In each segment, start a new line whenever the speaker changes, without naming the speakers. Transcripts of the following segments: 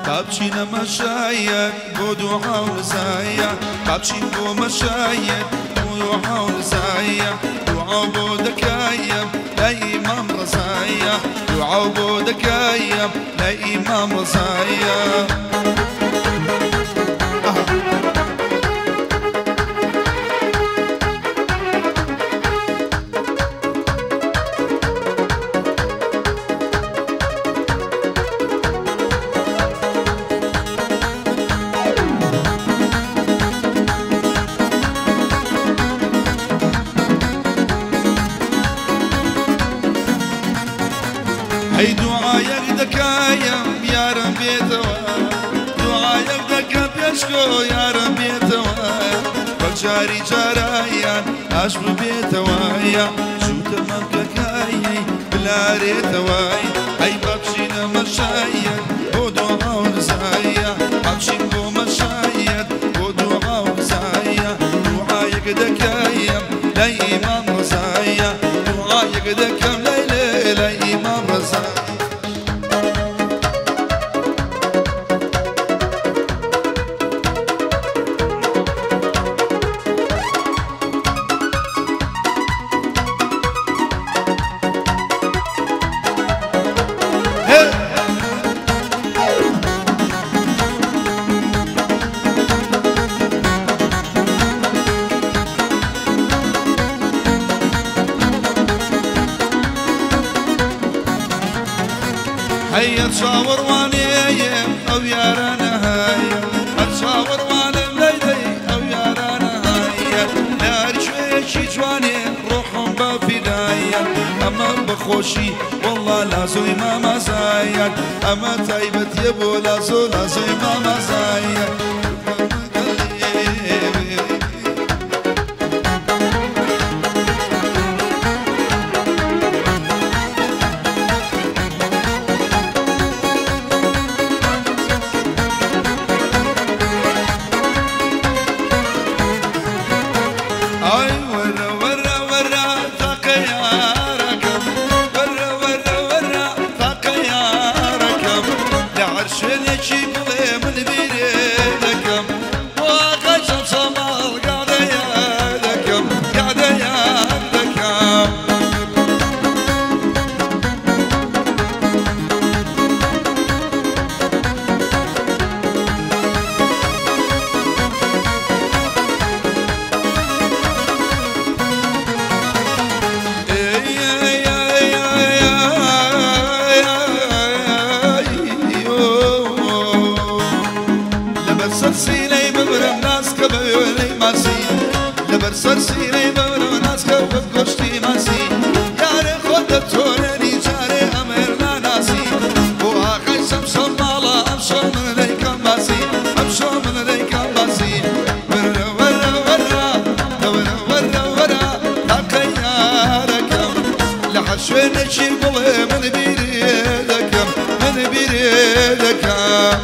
بابچینە مەشایەت بۆ دوعا و رزایە، بابچین بۆ مەشایەت بۆ دوعا و رزایە، دوعا بۆ دەکایم لای ئیمام ڕەزایە، دوعا بۆ دەکایم لای ئیمام ڕەزایە. هەی دوعایەک دەکایم یارم بێتەوە، دوعایەک دەکەم پێشکۆ یارم بێتەوە، بە جاری جارایان ئاش ببێتەوەیە، جووتە مەمکەکایەی بلارێتەوە. هەی بەخشینە مەشایەت بۆ دوعا و رزایە، بەخشین بۆ مەشایەت بۆ دوعا و رزایە، دوعایەک دەکایم لای ئیمام ڕەزایە، دوعایەک دەکەم لای ئیمام ڕەزایە. هەیە چاوەڕوانەیەم ئەو یارانە هەیە، هەر چاوەڕوانم لەیدەی ئەو یارانە هەیە، لە شوێیەکی جوانێ ڕۆحم بە فیدایە، ئەمە بەخۆشی وەڵڵا لازۆی مامەزایە، ئەمە تایبەتیە بۆ لازۆ لازۆی مامەزایە. شوێنێکی بڵێ من بیرێ دەکەم، واقع چەمچەماڵ گادەیە دەکەم، گادەیە دەکەم. سەرسینەی ببرم ناسکە بە وێنەی ماسی، لەبەر سەرسینەی ببرم ناسکە بە گۆشتی ماسی، یارێ خۆت دەتۆنێنی جارێ ئەمێر ناناسی، بۆ ئاغای شەمشەم ماڵە ئەمشەو من دەیکەم باسی، ئەمشەو من دەیکەم باسی. وەرە وەرە وەرە وەرە وەرە وەرە تاقە یارەکەم، لە هەر شوێنێکی بڵێ من بیرێ دەکەم، من بیرێ دەکەم.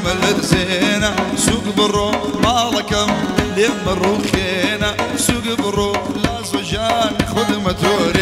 مەلەرزێنە سوک بڕۆ ماڵەکەم لێم مەڕوخێنە سوک بڕۆ لازۆ ژان خۆت مەتۆرێنە.